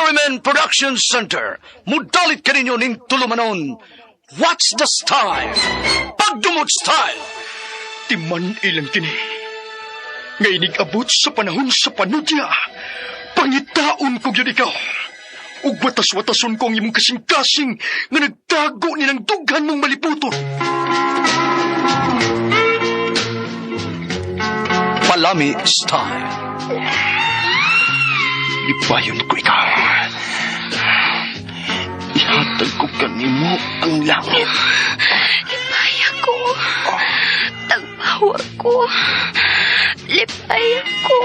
RMN Production Center, mudalit kaninyo ning tulumanon. What's the style? Pagdumot style! Timan ilang kini. Nga inig-abot sa panahon sa panudya. Pangitaon ko gyud ikaw. Ug watas-watason ko ang imong kasing-kasing nga nagtago ni ng dughan mong maliputon. Palami style. Lipayon ko ikaw. Ihatag ko kanimo ang langit. Lipay ako. Tagbawa ko. Lipay ako.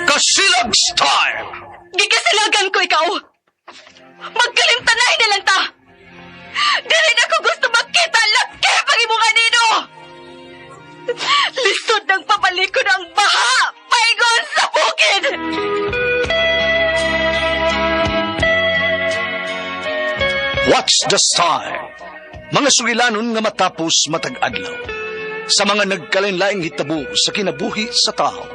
Kasilag style! Gikasilagan ko ikaw! Magkalimtanay na lang ta! Dili na ko gusto makita laki pag imong anino! Lisod ng pabalikon ang baha! Paingon sa bukid! What's the style? Mga sugilanon nga matapos matag adlaw. Sa mga nagkalain-laing hitabo sa kinabuhi sa tao.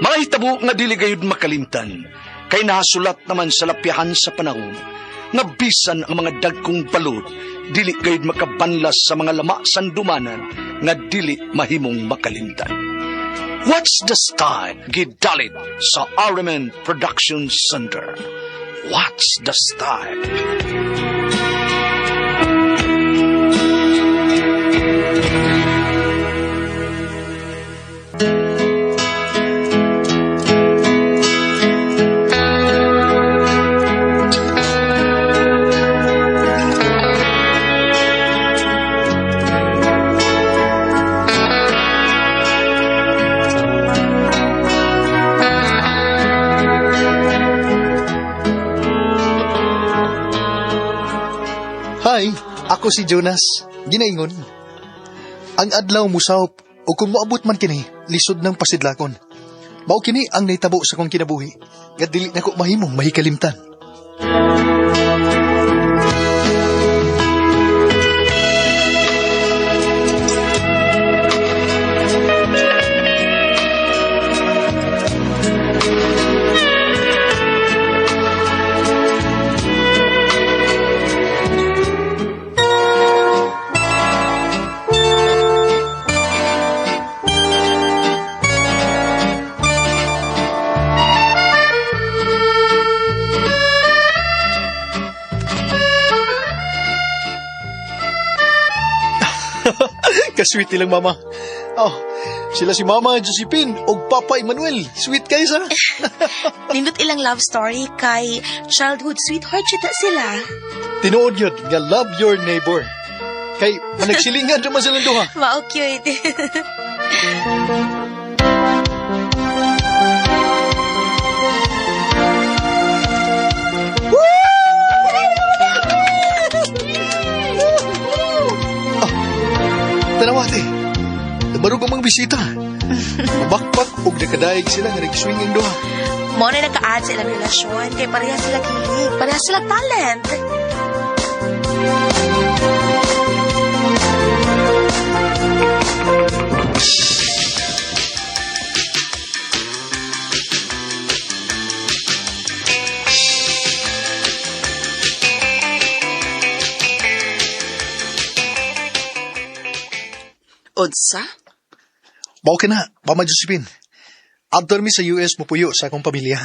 Mga hitabo nga dili gayud makalimtan, kay nahasulat naman sa lapyahan sa panahon, nga bisan ang mga dagkong balod, dili gayud makabanlas sa mga lama sandumanan, nga dili mahimong makalimtan. What's the style? Gidalit sa RMN Production Center. What's the style? Hi, ako si Jonas. Ginaingon. Ang adlaw musawop o kung moabot man kini, lisod ng pasidlakon. Mao kini ang nahitabo sa kong kinabuhi. Nga dili nako mahimong mahikalimtan. Kasweet nilang mama. Oh, sila si Mama Josephine og Papa Emmanuel. Sweet kayo sa. Nindot ilang love story kay childhood sweetheart siya sila. Tinuod yun nga love your neighbor. Kay managsilingan naman silang duha. Mao cute. Tanawate. Nabarog ang mga bisita. Mabakpak og nakadaig sila nga nag-swing ang duha. Mo na naka-add sa ilang relasyon kay pareha sila kilig, pareha sila talent. Unsa? Mao ka na, Mama Josephine. Adto mi sa US mopuyo sa akong pamilya.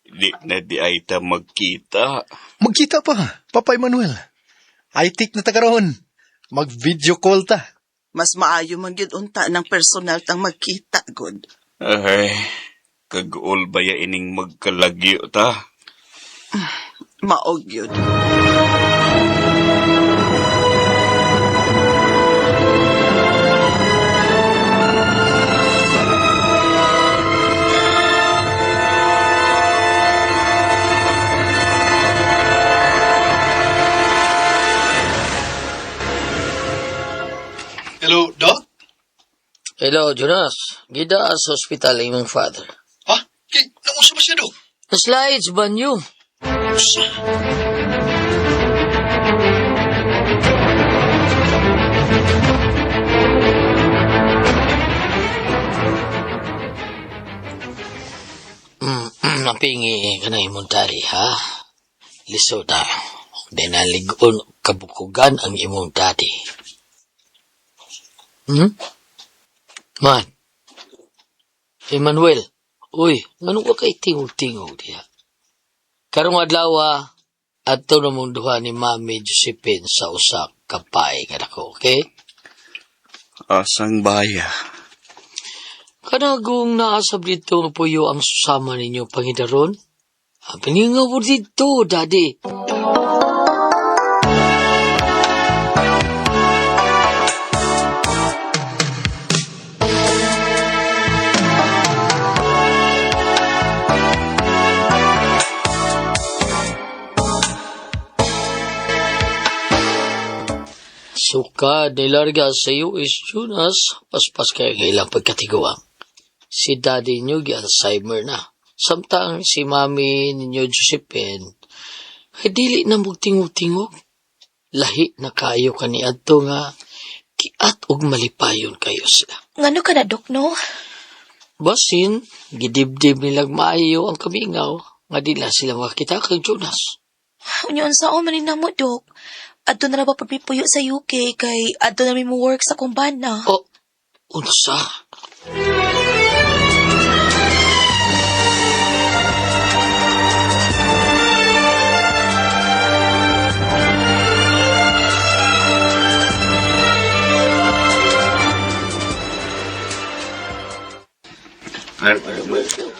Di na di ay ta magkita. Magkita pa, Papa Emmanuel. I-take na ta karon. Mag-video call ta. Mas maayo man gyud unta ng personal tang magkita gud. Ay, kaguol ba ya ining magkalagyo ta? Maog gyud. Hello, Doc? Hello, Jonas. Gida sa hospital imong father. Ha? Kay, naunsa ba siya, Doc? Slides banyo. Unsa? Ang pingi ka na imong daddy, ha? Lisod, ha? Dinaligon kabukugan ang imong daddy. Man. Emmanuel. Uy, ngano ka kay tingog-tingog diha? Karong adlaw, adto na mong duha ni Mami Josephine sa usa ka paay kanako, okay? Asang baya. Kanagong naasab dito nga puyo ang susama ninyo pangidaron? Paningaw mo dito, Daddy. Suka nilarga sa iyo is Jonas, paspas kayo ng ilang pagkatiguang. Si daddy niyo gi-Alzheimer na. Samtang si mami ninyo Josephine, ay dili na magtingog-tingog. Lahi na kayo kaniadto nga kiat og malipayon kayo sila. Ngano ka na, Dok, no? Basin, gidibdib nilang maayo ang kamingaw nga di lang sila makakita kay Jonas. Unya unsa o man mo, Dok? Adto na ra ba pud mi puyo sa UK kay adto na mi mo work sa kumbana. O, unsa?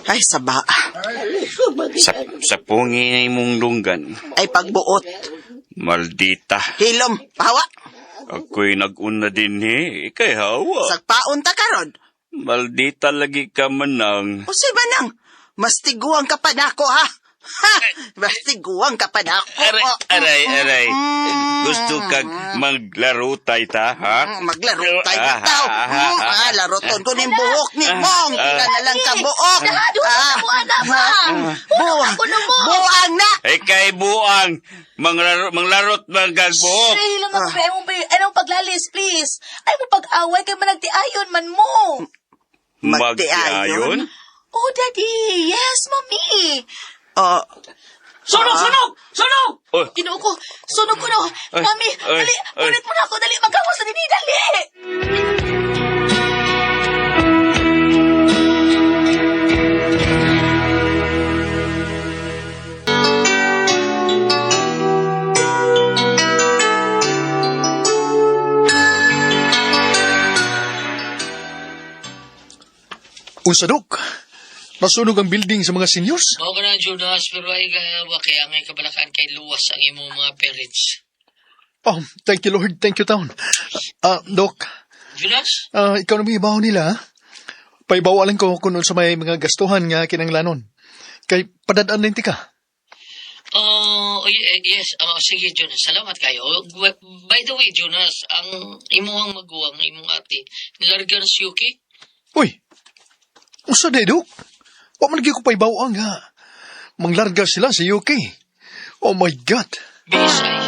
Ay, saba. Sa pungi na imong lunggan. Ay, pagbuot. Maldita. Hilom, pahawa. Ako'y nag-una din eh. Ika'y hawa. Sagpaon ta karon. Maldita lagi ka manang. O ba nang? Mas tiguang ka pa nako, ha? Ha! Mas tiguang ka pa nako. Aray, aray, aray. Gusto kag maglaro tay ta, ha? Maglaro tayo ka tao. Laro ton ko ning buhok ni Mong. Pila na lang ka buhok. Dad, mo anak ba? Buang. Buang na. Ika'y buang. Manglaro, manglarot magagbuhok. Ay, lang ako, ay mong anong paglalis, please. Ay mo pag-away kay managtiayon man mo. Magtiayon? Oh, Daddy. Yes, Mami. Oh, Sunog, sunog! Sunog! Oh, Ginoo ko, sunog ko no. Ay, Mami, ay, dali, ay. ulit mo na ako, dali, magawas na dinhi, dali. Unsa, Dok? Nasunog ang building sa mga seniors? Mao ka na, Jonas, pero ay wa kay ang kabalakan kay luwas ang imong mga parents. Oh, thank you Lord, thank you town. Dok, Jonas? ikaw na may ibaw nila, ha? Paibawalan ko kung sa may mga gastuhan nga kinanglanon. Kay padadaan na ka. Oh, yes. Oh, sige, Jonas. Salamat kayo. By the way, Jonas, ang imong maguwang, imong ate, nilarga na si Yuki? Uy, unsa day, Dok? Wa man gyud ko paibaw nga. Manglarga sila sa UK. Oh my God. Bisay.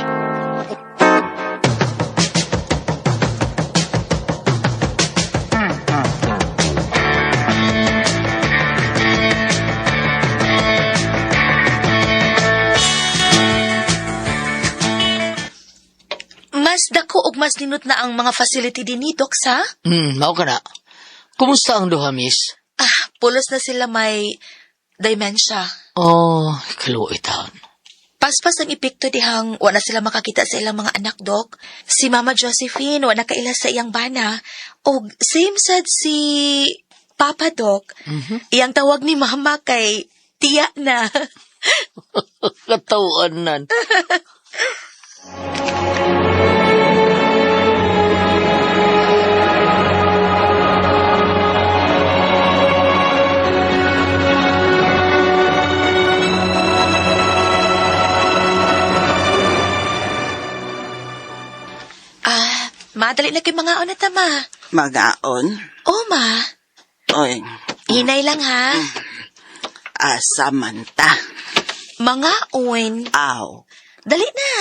Mas dako og mas ninot na ang mga facility dinhi, Dok, sa? Mao ka na. Kumusta ang duha, miss? Ah, pulos na sila may dementia. Oh, kaluoy taon. Paspas ang epekto dihang wala sila makakita sa ilang mga anak, Dok. Si Mama Josephine, wala kaila sa iyang bana. Og same sad si Papa, Dok. Iyang tawag ni Mama kay tiya na. Katawan nan. Ah, madali na kay mga na tama. Magaon. Oh, ma. Oy, Hinay lang ha. asa man ta. Mga on. Aw. Dali na.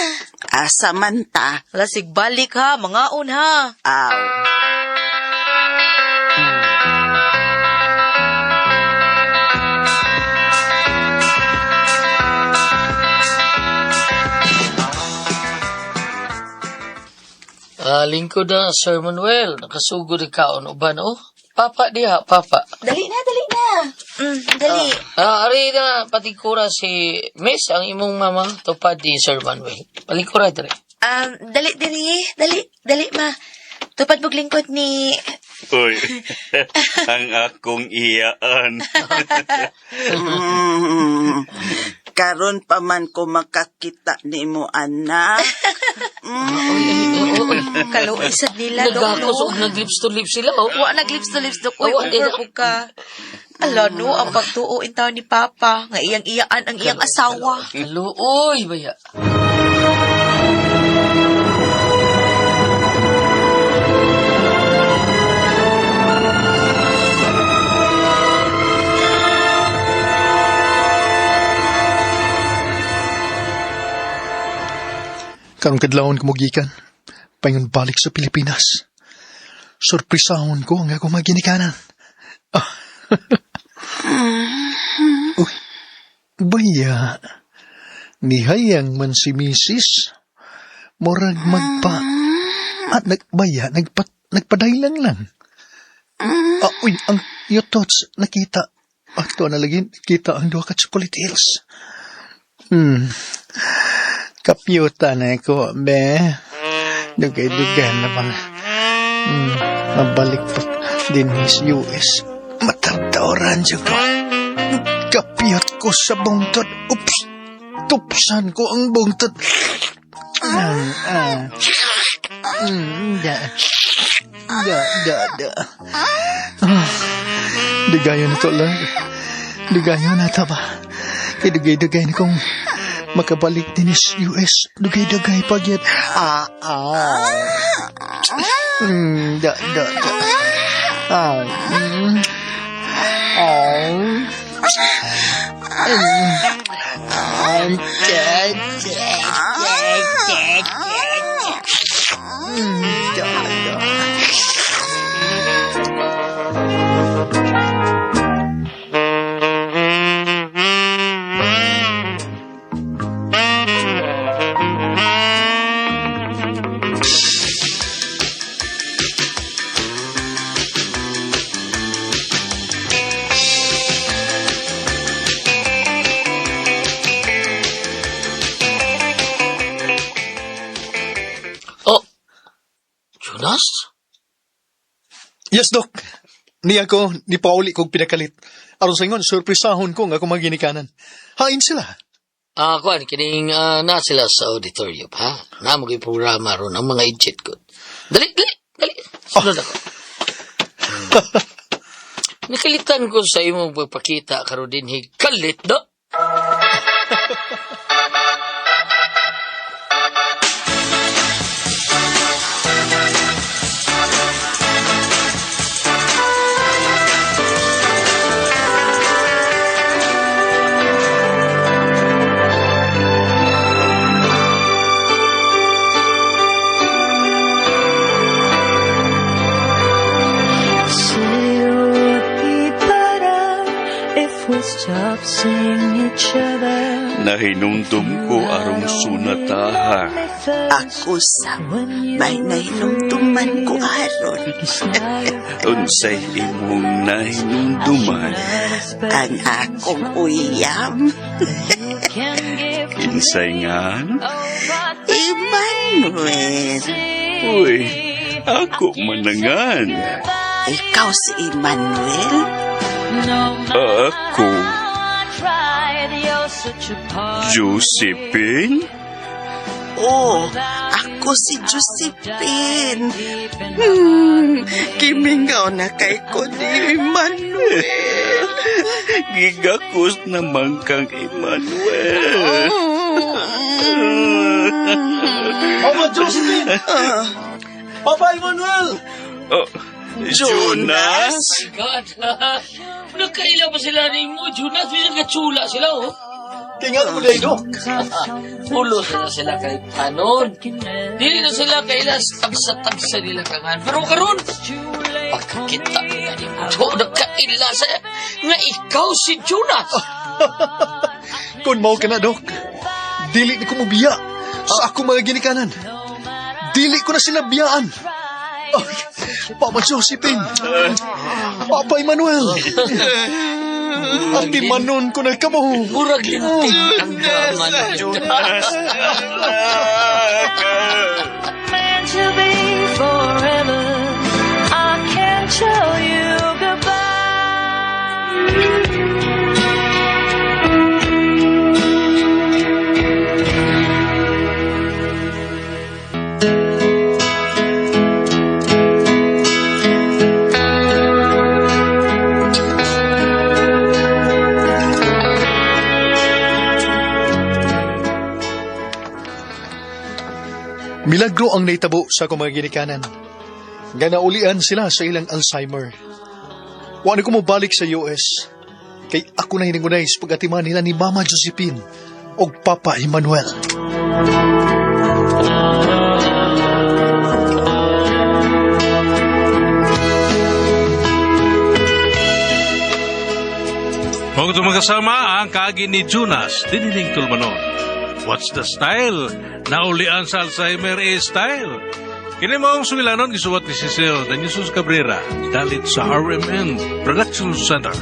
Asa man ta. Lasig balik ha, mga on ha. Aw. Lingkod na, Sir Manuel. Nakasugod ikaon uban, oh. Papa diha, papa. Dali na, dali na. Dali. Ari na, patikura si Miss, ang imong mama, tupad ni Sir Manuel. Palikura dire. Dali, dali. Dali, dali, ma. Tupad mong lingkod ni... Uy, ang akong iyaan. Karon pa man ko makakita nimo, anak. Kaluoy sad nila, Dok, no? Nagakos og nag-lips to lips sila, oh. Wa nag-lips to lips, Dok. Uy, Wa, over po ka. Ala, no, ang pagtuo in taon ni Papa, nga iyang iyaan ang iyang asawa. Kaluoy, baya. Karong kadlawon ko mogikan, paingon balik sa Pilipinas. Sorpresahon ko ang akong mga ginikanan. Ah. Uy, baya. Nihayang man si Mrs. Murag magpa. At nagbaya, nagpadaylan lang. Ah, uy, ang yotots nakita. Ato na lagi, nakita ang duha ka chocolate hills. Kapyuta na ko, be. Dugay-dugay na bang mabalik pa din sa US. Matardauran siya ko. Kapiyot ko sa bungtod. Ups! Tupsan ko ang bungtod. Da. Da, da, da. Dugayon na to lang. Dugayon na ta ba? Kay dugay-dugay na kong makabalik din sa US. Dugay-dugay pagyat. Da, da, da. Da, da, da, da, da. Da, da. Oh, Jonas? Yes, Doc. Niya ko, ni Pauli kong pinakalit. Aron sa ingon, surprisahon ko nga akong mga ginikanan. Hain sila. Kuan, kining na sila sa auditorium, ha? Na mo programa ron ang mga idjit ko. Dali, dali, dali. Sunod ako. Nakalitan ko sa imong pagpakita karon dinhi kalit do. Nahinumdum ko arong sunataha. Ako sa may nahinumduman ko aron. Unsay imong nahinumduman. Ang akong uyam. Kinsay nga? Emmanuel. Uy, ako manangan. Ikaw si Emmanuel? Ako. Josephine? Oh, ako si Josephine. Kimingaw na kay ko ni Emmanuel. Gigakos naman kang Emmanuel. Mama Josephine! Papa Emmanuel! Oh, Jonas? God, nagkaila pa sila ni mo, Jonas. May nagkatsula sila, oh. Tingal mo na, Doc. Ulo na sila kay Panon. Dili na sila kailas tagsa-tagsa nila kangan. Pero karon, pagkakita nila ni mo, nagkaila sa nga ikaw si Jonas. Kung mao ka na, Doc. Dili ni ko mubiya sa akong mga ginikanan. Dili Dili ko na sila biyaan. Ay, Papa Josephine! Papa Emmanuel! Atimanon ko na kamo. Murag lintik ang drama ni Jonas. Meant to be forever. I can't tell you goodbye. Milagro ang naitabo sa akong mga ginikanan. Nga naulian sila sa ilang Alzheimer. Wa na ko mobalik sa US. Kay ako na hiningunay sa pag-atiman nila ni Mama Josephine og Papa Emmanuel. Huwag itong magkasama ang kaagi ni Jonas, diniling tulmanon. What's the style? Naulian sa Alzheimer is style. Kini mo ang sugilanon gisuwat ni Cecil Daniel Cabrera, dalit sa RMN Production Center.